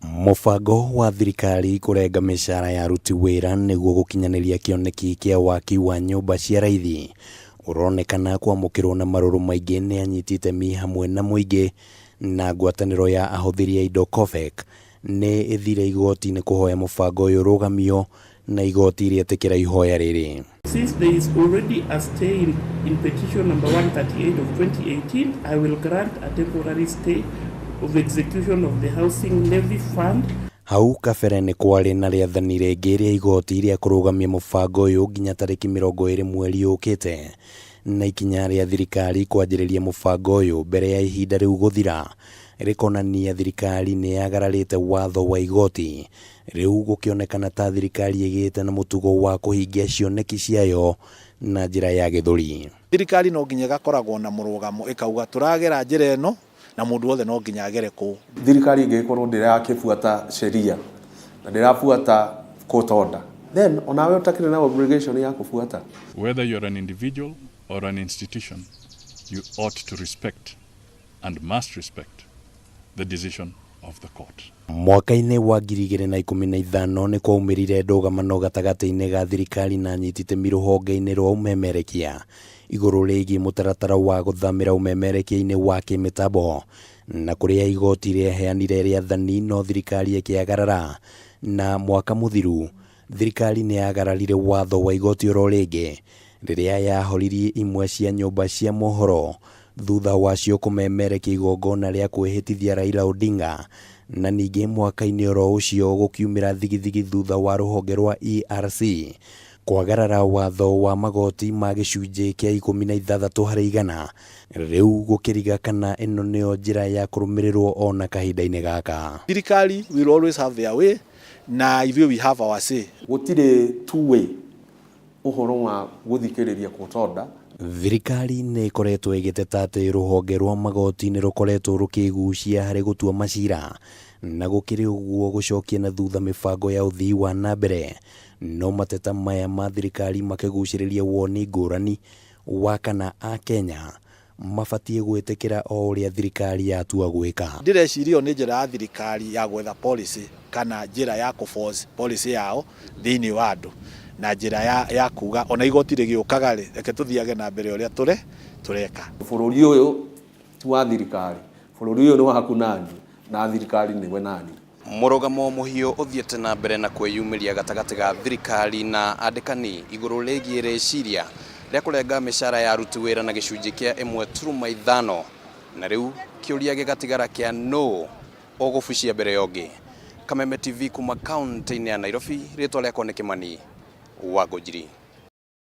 Mũbango wa thirikari kũrenga mĩcara ya aruti wĩra nĩguo gũkinyanĩria kĩoneki kĩa waki wa nyũmba cia raithi ũronekana kwamũkĩrwo na marũrũ maingĩ nĩ anyiti itemi hamwe na mũingĩ na ngwatanĩro ya ahũthĩri a indo COFEK nĩ ĩthire igoti-inĩ kũhoya mũbango ũyũ ũrũgamio na igoti rĩetĩkĩra ihoya rĩrĩ. Since there is already a stay in petition number 138 of 2018, I will grant a temporary stay of execution of the Housing Levy Fund. Hau kabere nĩ kwarĩ na rĩathani rĩngĩ rĩa igoti rĩa kũrũgamia mũbango ũyũ nginya tarĩki 20 mweri ũkĩte na ikinya rĩa thirikari kwanjĩrĩria mũbango ũyũ mbere ya ihinda rĩu gũthira rĩkonania thirikari nĩ yagararĩte watho wa igoti. Rĩu gũkĩonekana ta thirikari ĩgĩte na mũtugo wa kũhingia cioneki ciayo na njĩra ya gĩthũri. Thirikari no nginya ĩgakoragwo na mũrũgamo ĩkauga tũragera njĩra ĩno na mũndũ wothe no nginya agere kũu. Thirikari ĩngĩgĩkorwo ndĩrakĩbuata sheria na ndĩrabuata court order, then onawe ũtakĩrĩ na obligation ya kũbuata. Whether you're an individual or an institution, you ought to respect and must respect the decision of the court. Mwaka-inĩ wa 2015 nĩ kwaumĩrire ndũgamano gatagatĩ-inĩ ga thirikari na anyiti itemi rũhonge-inĩ rwa ũmemerekia igũrũ rĩgiĩ mũtaratara wa gũthamĩra ũmemerekia-inĩ wa kĩmĩtambo na kũrĩa igoti rĩaheanire rĩathani no thirikari ĩkĩagarara na mwaka mũthiru thirikari nĩ yagararire watho wa igoti oro rĩngĩ rĩrĩa yahoririe imwe cia nyũmba cia mohoro thutha wacio kũmemerekia igongona rĩa kwĩhĩtithia Raila Odinga na ningĩ mwaka-inĩ oro ũcio gũkiumĩra thigithigi thutha wa rũhonge rwa ERC kwagarara watho wa magoti ma gĩcunjĩ kĩa 16 harĩ igana. Rĩu gũkĩriga kana ĩno nĩyo njĩra ya kũrũmĩrĩrwo ona kahinda-inĩ gaka. Thirikari will always have their way na ithuĩ we have our say. Gũtirĩ two way ũhoro wa gũthikĩrĩria court order. Thirikari nĩ ĩkoretwo ĩgĩteta atĩ rũhonge rwa magoti nĩ rũkoretwo rũkĩgucia harĩ gũtua macira na gũkĩrĩ ũguo gũcokia na thutha mĩbango ya ũthii wa na mbere no mateta maya ma thirikari makĩgucĩrĩria woni ngũrani wa kana Akenya mabatiĩ gwĩtĩkĩra o ũrĩa thirikari yatua gwĩka. Ndĩreciria ĩyo nĩ njĩra ya thirikari ya gwetha policy kana njĩra ya kũ force policy yao thĩinĩ wa andũ na njĩra ya kuga ona igoti rĩgĩũkaga rĩ, reke tũthiage na mbere ũrĩa tũreka. Bũrũri ũyũ ti wa thirikari, bũrũri ũyũ nĩ waku nani na thirikari nĩwe nani. Mũrũgamo mũhiũ ũthiĩte na mbere na kwĩyumĩria gatagatĩ ga thirikari na andĩkani igũrũ rĩgiĩ rĩciria rĩa kũrenga mĩcara ya aruti wĩra na gĩcunjĩ kĩa 1.5 na rĩu kĩũria gĩgatigara kĩa nũ ũgũbucia mbere ya ũngĩ. Kameme TV kuma kaunti-inĩ ya Nairobi, rĩtwa rĩakwa nĩ Kĩmani wa Ngũnjiri.